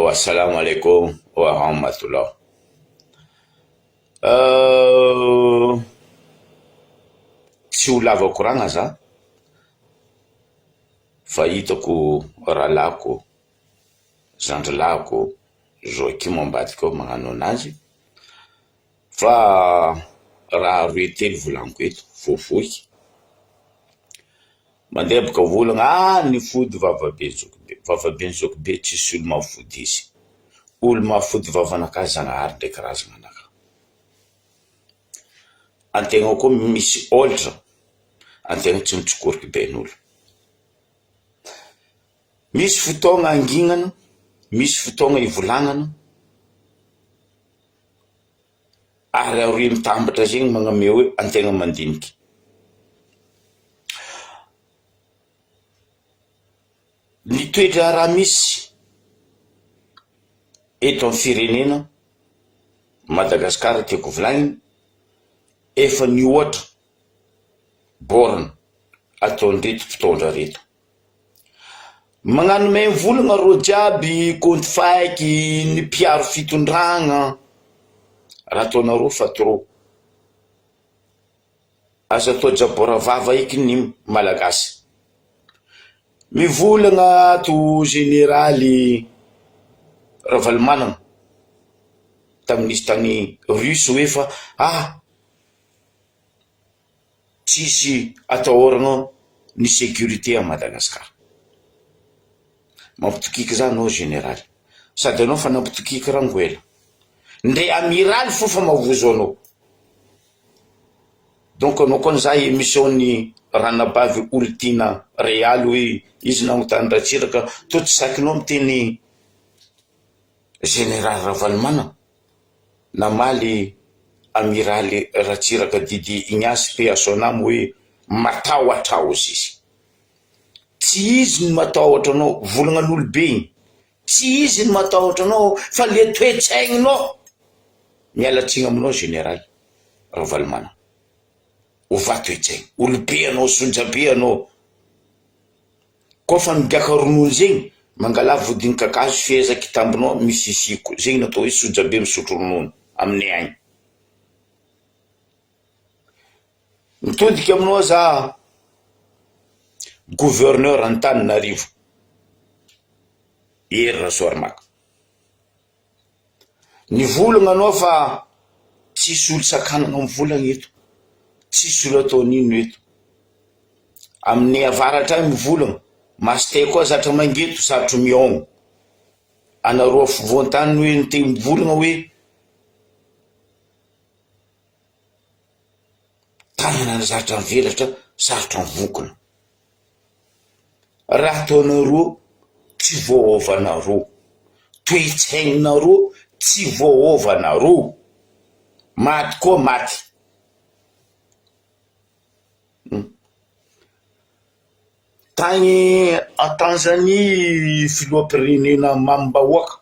Wa salam alaikum wa rahmatullah. Tsy ho lava koragna za fa hitako rahalahiko, zandrilahiko Joachim ambadika ao magnano anazy fa raha roe telo volagniko eto fohifohy. Mandeha boka volagna ah ny fody vavabe zokibe, vavabe zokibe tsisy olo mahafody izy, olo mahafody vavanakahy Zagnahary ndraiky razananakahy. Antegna koa misy oltra, antegna tsy mitsikoriky ben'olo. Misy fotoagna anginana, misy fotoagna ivolagnana, ary aroe mitambatra zegny magname hoe antegna mandiniky. Ny toe-draharaha misy eto amin'ny firenena Madagasikara tiako volagnina, efa nihoatra borne ataon'ireto mpitondra reto. Magnano main-volagna rô jiaby kaonty faiky, ny mpiaro fitondragna, raha ataonareo fa trop. Aza atao jabora vava eky ny Malagasy. Mivolagna ato Jeneraly Ravalomanana tamin'izy tany Russe hoe fa ah! Tsisy atahorana ny sécurité à Madagascar. Mampitokiky za anao général. Sady anao fa nampitokiky rangoela. Ndre amiraly fo fa mavozo anao. Donc anao koa nizaha émission ny ranabavy Olitiana Realy hoe izy nagnontany Ratsiraka toa tsy sakinao miteny général Ravalomanana. Namaly Amiraly Ratsiraka Didier Ignace paix à son âme hoe matahotra aho ozy izy. Tsy izy no matahotra anao, volagnan'olobe igny. Tsy izy no matahotra anao fa le toe-tsaigninao. Miala tsiny aminao Général Ravalomanana. Ovà toe-tsaigny. Olobe anao, sojabe anao. Koa fa migaka ronono zegny, mangalà vodiny kakazo feheza kitambonao misisiko, zegny no atao hoe sojabe misotro ronono aminay agny. Mitodika aminao za gouverneur Antananarivo, Hery Rasoarimaka. Nivolagna anao fa tsisy olo sakanana mivolagna eto, tsisy olo atao n'ino eto. Amin'ny avaratra any mivolagna, Masitey koa zatra mangeto sarotro mihaogno. Anareo afovoan-tany hoe nite mivolagna hoe tanana zatra mivelatra sarotra mivokona. Raha ataonareo tsy voaovanareo, toe-tsainareo tsy voaovanareo, maty koa maty. Tany a Tanzanie filoham-pirenena mamim-bahoaka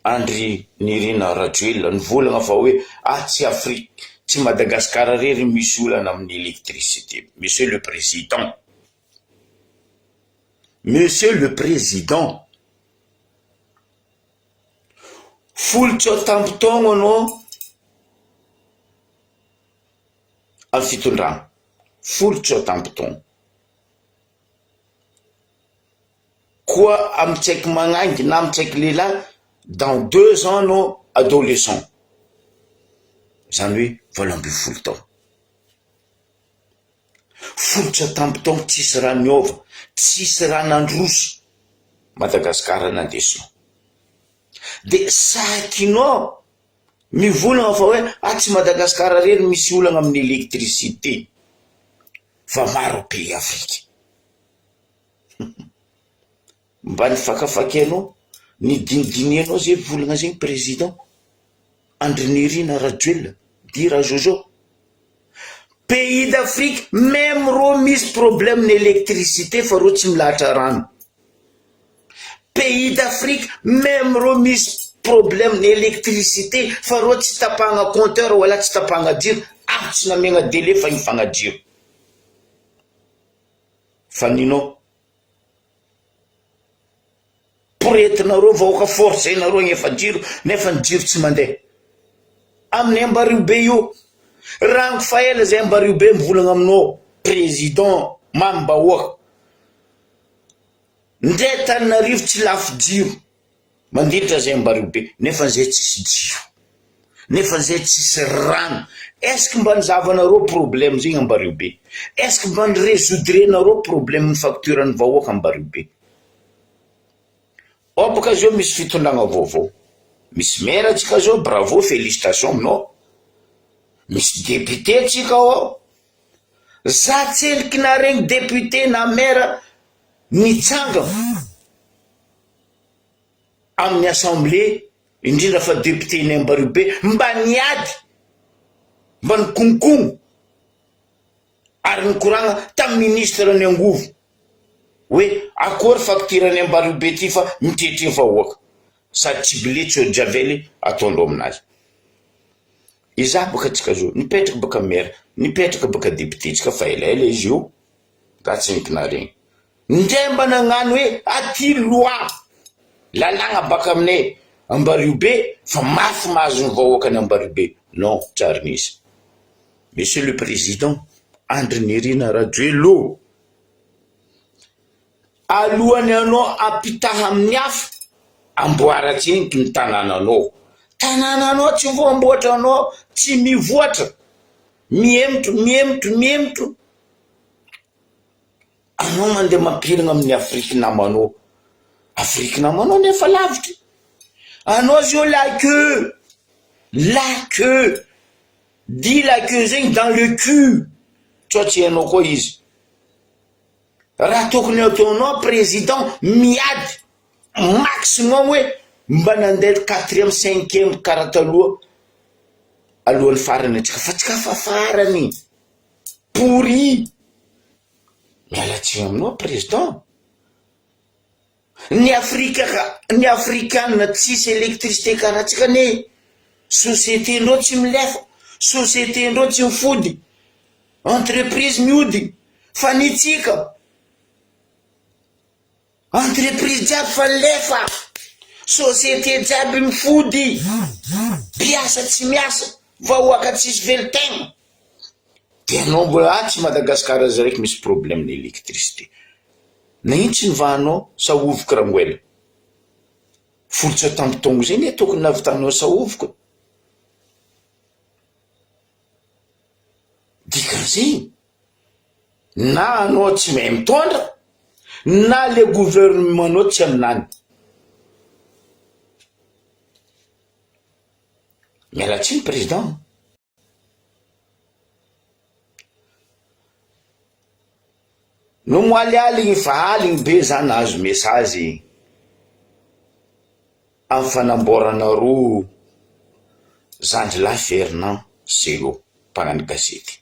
Andry Nirina Rajoelina nivolagna fa hoe ah tsy Afrique, tsy Madagascar rery misy olana amin'ny électricité. Monsieur le président, Monsieur le président, folo tsy ao tampon-taogno anao amin'ny fitondrana, folo tsy ao tampon-taogno. Koa amin'ny tsy haiko magnangy na amin'ny tsy haiko lehilahy, dans deux ans anao adolescent, zany hoe 18 taona. Fototra tampon-taogno tsisy raha niova, tsisy raha nandroso Madagasikara nandesinao. De sakinao mivolagna fa hoe ah tsy Madagasikara rery misy olagna amin'ny électricité fa maro pays Afrika. Mba nifakafakianao, nidinidinihanao ze volagna zegny président Andry Nirina Rajoelina dit Rajojo. Pays d'Afrique même rô misy problème ny électricité fa rô tsy milahatra rano. Pays d'Afrique même rô misy problème ny électricité fa rô tsy tapahagna compteur wala tsy tapahagna jiro ary tsy namegna délai fa hifagna jiro. Fa ninao? Poretinareo vahoaka forcenareo agnefa jiro nefa ny jiro tsy mandeha. Amin'ny Ambario be io. Rango fa ela zay Ambario be mivolagna aminao président mamim-bahoaka. Ndre Tananarivo tsy lafo jiro. Mandilitra zay Ambario be nefa zay tsisy jiro. Nefa zay tsisy rano. Est ce que mba nizahavanareo problème zegny Ambario be? Est ce que mba ni-resoudre-nareo problème ny facture ny vahoaka Ambario be? Ao baka zao misy fitondragna vaovao. Misy maire tsika zao, bravo, félicitations aminao. Misy député tsika ao. Za tseliky naregny député na maire nitsangana amin'ny assemblée, indrindra fa député ny Ambariobe, mba niady, mba nikonkono. ary nikoragna tamin'ny ministre ny angovo hoe akory facture ny Ambariobe ty fa mitretre vahoaka sady tsy bile tsy eau de javel ataondreo aminazy. Izaho baka tsika zo nipetraka baka maire nipetraka baka député tsika fa elaela izy io raha tsy nentina regny ndray mba nagnano hoe aty loi lalagna baka aminay Ambariobe fa mafy mahazo ny vahoakany Ambariobe non tsy ary nisy. Monsieur le Président Andry Nirina Rajoelina, alohan'ny anao ampitaha amin'ny hafa, amboara tsendriky ny tanànanao. Tanànanao tsy voamboatra anao, tsy mivoatra, mihemotro, mihemotro, mihemotro. Anao mandeha mampirina amin'ny Afrique namanao, Afrique namanao nefa lavitra. Anao zao la queue, la queue. Dit la queue zegny dans le cul sao tsy hainao koa izy. Raha tokony ataonao président miady maximum hoe mba nandeha quatrième cinquième karaha taloha alohan'ny farany antsika fa tsika fa farany pourri miala tsiny aminao président. Ny Afrika ny afrikana tsisy électricité karaha antsika anie société ndreo tsy milefa, société ndreo tsy mifody, entreprise mihodigny fa ny tsika entreprise jiaby fa lefa, société jiaby mifody, mpiasa tsy miasa, vahoaka tsisy velon-tegna, de anao mbola ah tsy Madagascar zay raiky misy problème ny électricité. Nagnino tsy nivahanao sahovoky Rangoela? Folo tamby taogno zay ne tokony nahavitanao sahovoky. Dikan'izegny, na anao tsy mahay mitondra, na le gouvernement-nao tsy aminany. Miala tsiny président. No moaly aligny fa aligny be za nahazo message am fanamboarana ro zandry lahy Fernand Cello mpagnano gazety.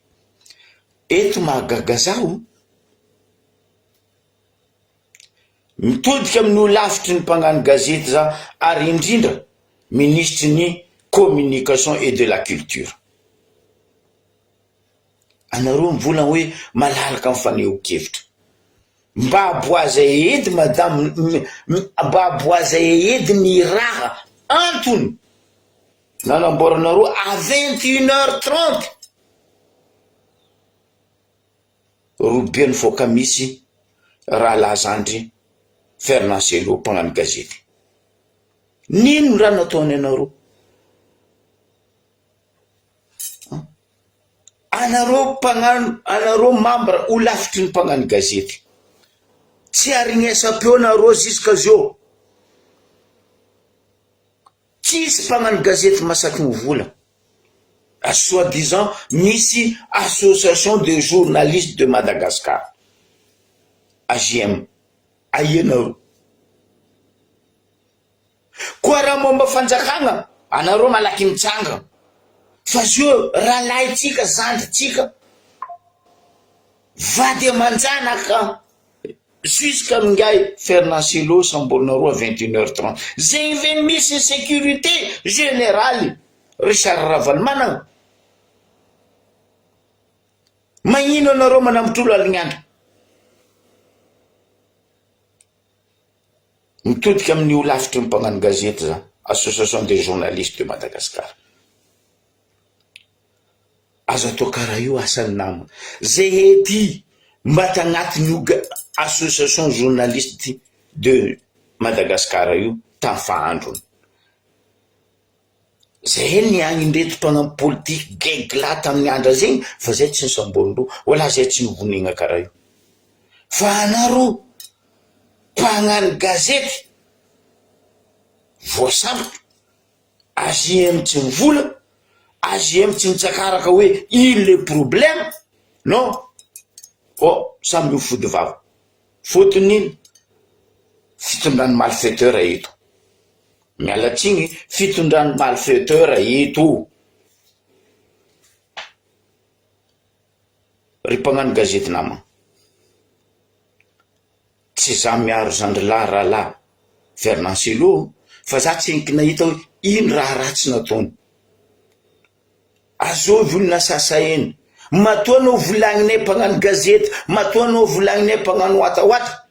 Eto mahagaga zaho Mitodika amin'ny holafitry ny mpagnano gazety za ary indrindra minisitry ny communication et de la culture. Anareo mivolagna hoe malalaka ny fanehoan-kevitra. Mba aboaza edy madame, mba aboaza edy ny raha antony nanamboaranareo à 21 heures 30. Robiany voaka misy rahalahy zandry Fernand Cello mpagnano gazety. Nino raha nataony anareo? Anareo mpagnano, anareo membre holafitry ny mpagnano gazety. Tsy arignesa-peo nareo jusqu'à zao. Tsisy mpagnano gazety masaky mivola. Soit disant misy association de journaliste de Madagascar, AJM, aia nareo? Koa raha momba fanjakagna anareo malaky mitsangana fa zio rahalahintsika zandrintsika vady aman-janaka Jusqu'à mingahy Fernand Cello samborina roa 21 heures 30 zegny ve misy ny sécurité générale Richard Ravalomanana? Magnino anareo manambotra olo alignandro? Mitodika amin'ny holafitry ny mpagnano gazety za, Association des journalistes de Madagascar. Azo atao karaha io asan'ny namana. Zay ety mba tagnatin'io association journaliste de Madagascar io tamin'ny fahandrony. Zay niagny ndreto mpagnano politiky gaigy lahy tamin'ny andra zegny fa zay tsy nisamborindreo, wala zay tsy nivonegna karaha io. Fa anareo mpagnano gazety voasambotra, AJM tsy mivola, AJM tsy mitsakaraka hoe ino le problème, non, oh samy mifody vava. Fotony ino? Fitondran'ny malfaiteur eto. Miala tsiny, fitondran'ny malfaiteur eto. Ry mpagnano gazety nama, tsy za miaro zandrilahy rahalahy Fernand Cello fa za tsy nahita hoe ino raha ratsy nataony. Azovy olona sasahiny. Matoa anao volagninay mpagnano gazety, matoa anao volagninay mpagnano watawata,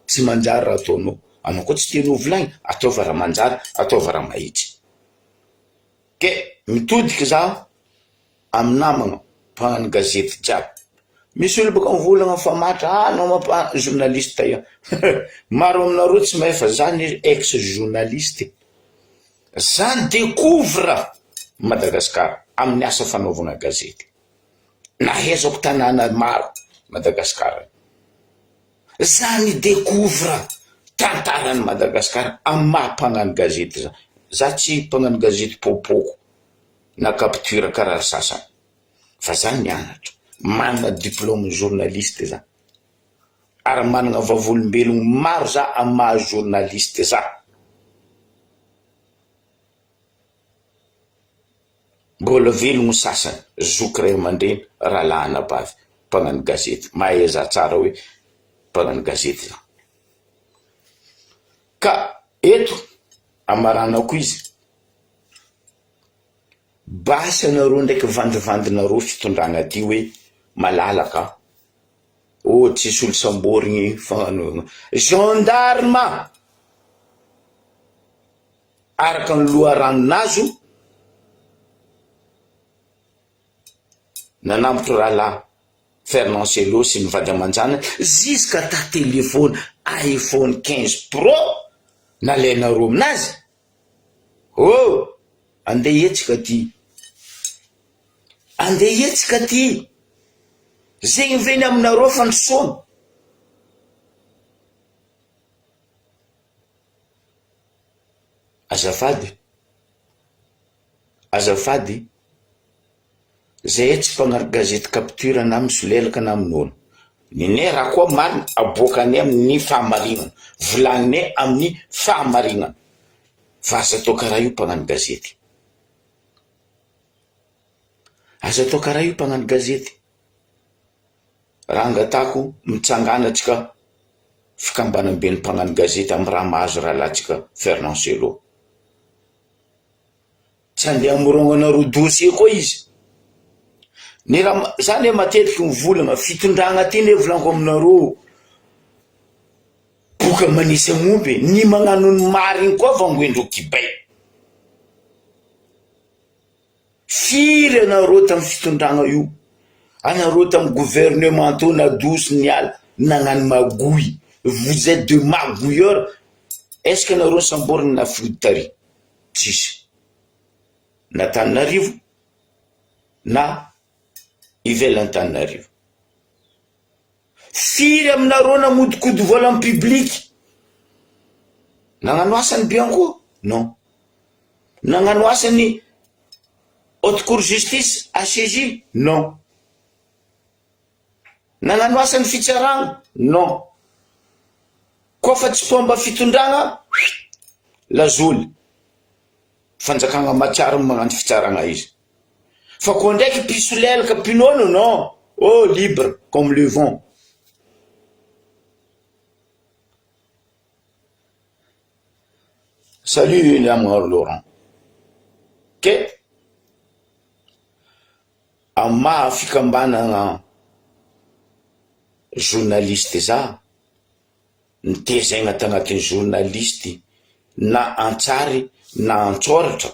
tsy manjary raha ataonao. Anao koa tsy tianao volagny, ataova raha manjary, ataova raha mahitsy. Ke mitodiky za amy namagna mpagnano gazety jiaby. Misy olo baka mivolagna fa matra, ah anao mampa journaliste ia. Maro aminareo tsy mahay fa za anie ex journaliste. Za ni-decouvre Madagascar amin'ny asa fanaovagna gazety. Nahaizako tanàna maro Madagascar. Za ni-decouvre tantaran'i Madagascar amin'ny maha mpagnano gazety za. Za tsy mpagnano gazety pôpôko na capture karaha ry sasany fa za nianatra, manana diplôme journaliste za ary manana vavolombelogno maro za amin'ny maha journaliste za. Mbola velogno sasany, zoky ray aman-dreny, rahalahy anabavy, mpagnano gazety, mahay za tsara hoe mpagnano gazety za. Ka eto amaranako izy, basy anareo ndraiky vandivandinareo fitondragna ty hoe malalaka, oh tsisy olo samborigny fa gendarme araka ny loharanonazo nanambotry rahalahy Fernand Cello sy ny vady aman-janany ziska ta telephone iPhone 15 pro nalainareo aminazy oh andeha hetsika ty andeha hetsika ty zegny ve ny aminareo fandrosoana. Azafady, azafady, zahay tsy mpagnary gazety capture na misolelaka na amin'olo. Nenay raha koa marina aboakanay amin'ny fahamarinana, volagninay amin'ny fahamarinana. Fa aza atao karaha io mpagnano gazety. Aza atao karaha io mpagnano gazety. Raha angatahako mitsangana antsika fikambanamben'ny mpagnano gazety amin'ny raha mahazo rahalahintsika Fernand Cello. Tsy andeha hamorognanareo dossier koa izy. Ny raha, za anie matetiky mivolagna, fitondragna ty anie volaniko aminareo boka manisy agnomby e, ny magnano ny marigny koa vangoendreo kibay. Firy anareo tam fitondragna io? Anareo tam gouvernement teo nadoso niala nagnano magouille, vous etes de magouilleurs, est ce que anareo nisamborina na fody tary? Tsisy, na Tananarivo na ivelan'Antananarivo. Firy aminareo namodikody vola am public? Nagnano asa ny Bianco? Non. Nagnano asa ny Haute cour justice, HCJ? Non. Nagnano asa ny fitsaragna? Non. Koa fa tsy mpomba fitondragna, lazoly. Fanjakagna matsiaro magnano fitsaragna izy. Fa koa ndraiky mpisolelaka mpinono non, oh libre comme le vent. Salut namagna Laurent. Ke amin'ny maha fikambanana journaliste za. Nitezaigna tagnatin'ny journaliste na an-tsary na an-tsôratra.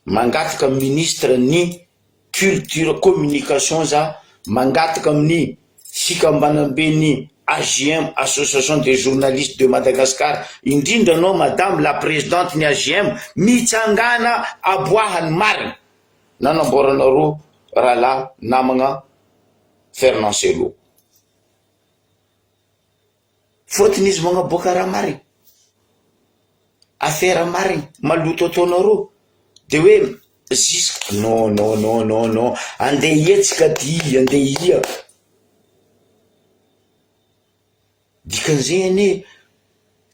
Mangataka amin'ny ministre ny culture communication za, mangataka amin'ny fikambanamben'ny AJM association des journalistes de Madagascar, indrindra anao madame la présidente ny AJM, mitsangàna aboaha ny marina. Nanamboaranareo rahalahy namagna Fernand Cello. Fôtony izy magnaboaka raha marigny, affaire marigny, maloto ataonareo de hoe jusqu' non non non non non andeha hihetsika ty, andeha hia, dikan'izay anie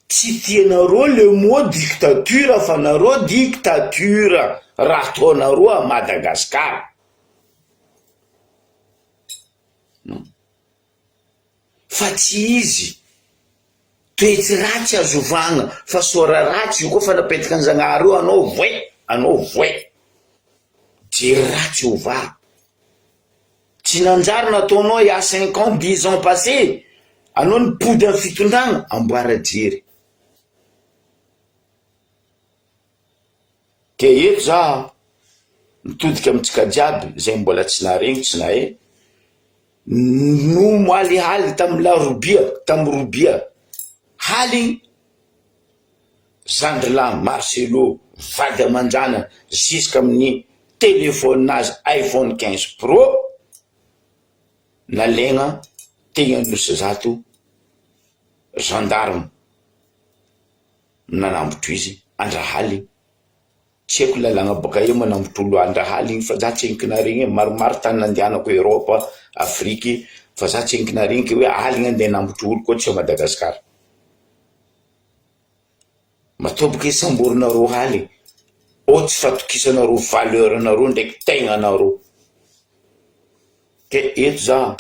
tsy tianareo le mot dictature fa nareo dictature raha ataonareo à Madagascar. Fa tsy izy. Toetsy ratsy azo ovagna fa sora ratsy io koa fa napetaka ny Zagnahary io anao voay, anao voay. Jery ratsy ova. Tsy nanjary nataonao il y a cinq ans, dix ans passé, anao nipody amin'ny fitondragna, amboara jery. Dia eto za mitodika amintsika jiaby izay mbola tsy naharegny tsy nahay, nomoalihaly tamin'ny larobia, tamin'ny robia haligny zandrilahy Marcelo vady aman-janany ziska amin'ny telephone azy iPhone 15 pro nalaigna tegna Anosizato gendarme. Nanambotro izy andrahaly tsy haiko lalagna baka eo manambotro olo andrahaly igny fa za tsy henoko naregny e, maromaro tany nandehanako Europe, Afrique fa za tsy henoko naregny ke hoe aligna andeha hanambotro olo koa tsy a Madagascar. Matoa boka izy samborinareo aligny, ao tsy fatokisanareo valeur nareo ndraiky tegnanareo. Ke eto za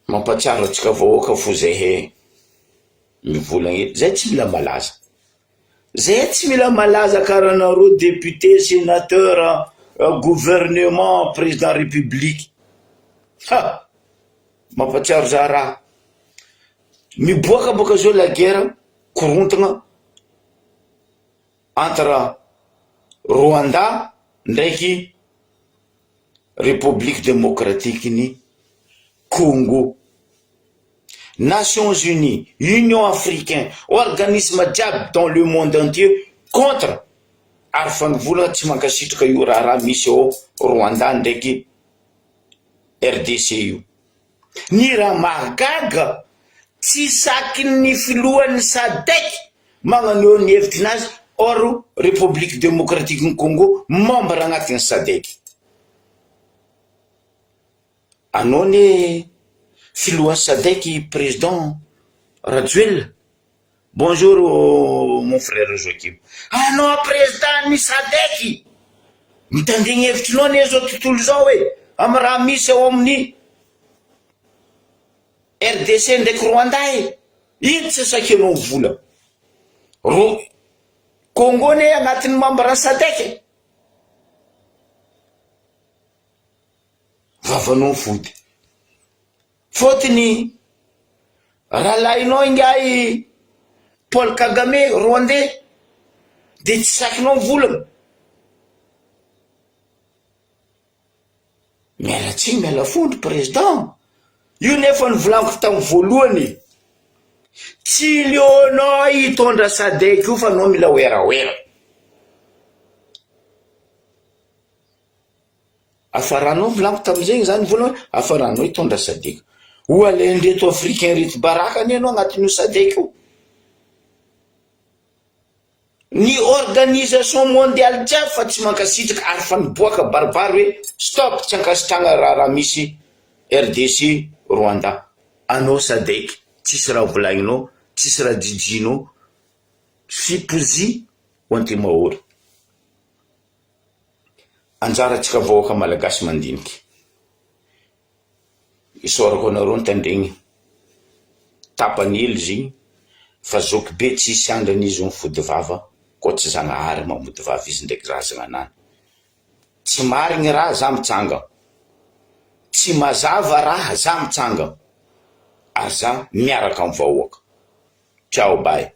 mampatsiaro antsika vahoaka fo zahay. Mivolagna eto, zay tsy mila malaza, zay tsy mila malaza karaha anareo député, sénateur, gouvernement, président république, ha! Mampatsiaro za raha, miboaka bôka zao la guerre, korontagna entre Rwanda ndraiky République démocratique-n'i Congo. Nations Unies, Union Africain, organisme jiaby dans le monde entier contre ary fa ny vola tsy mankasitraka io raharaha misy ao Rwanda ndraiky RDC io. Ny raha mahagaga tsy sakin'ny filohan'ny Sadec magnaneo ny hevitrinazy or République Démocratique ny Congo membre agnatin'ny Sadec. Anao anie filohan'ny Sadec président Rajoelina. Bonjour mon frère Joachim. Anao président ny Sadec. Mitandregny hevitrinao anie zao tontolo zao e. Amin'ny raha misy ao amin'ny RDC ndraiky Rwanda e. Ino tsy asakianao vola. Ro Congo anie agnatin'ny membre ny Sadec e. Vavanao fody. Fotony rahalahinao ingahy Paul Kagame Rwandais de tsy sakinao ny volany. Miala tsiny miala fondro président. Io nefa novolaniko tamin'ny voalohany e. Tsy leonao hitondra sadec io fa anao mila werawera. Hafaranao volaniko tamin'izay zany vola hoe hafaranao hitondra sadec. Ho alain'ireto africain reto baraka anie anao agnatin'io sadec io. Ny organisation mondiale jiaby fa tsy mankasitraka ary fa niboaka baribary hoe stop tsy ankasitrahana raharaha misy RDC Rwanda. Anao sadec tsisy raha volagninao, tsisy raha jijinao, fipozy ho antimahory. Anjarantsika vahoaka malagasy mandinika. Isaorako anareo nitandregny. Tapany hely izy igny fa zoky be tsisy andrana izy mifody vava koa tsy Zagnahary mamody vava izy ndraiky razagna anany. Tsy marigny raha za mitsanga. Tsy mazava raha za mitsanga. Ary za miaraka am vahoaka. Ciao bye.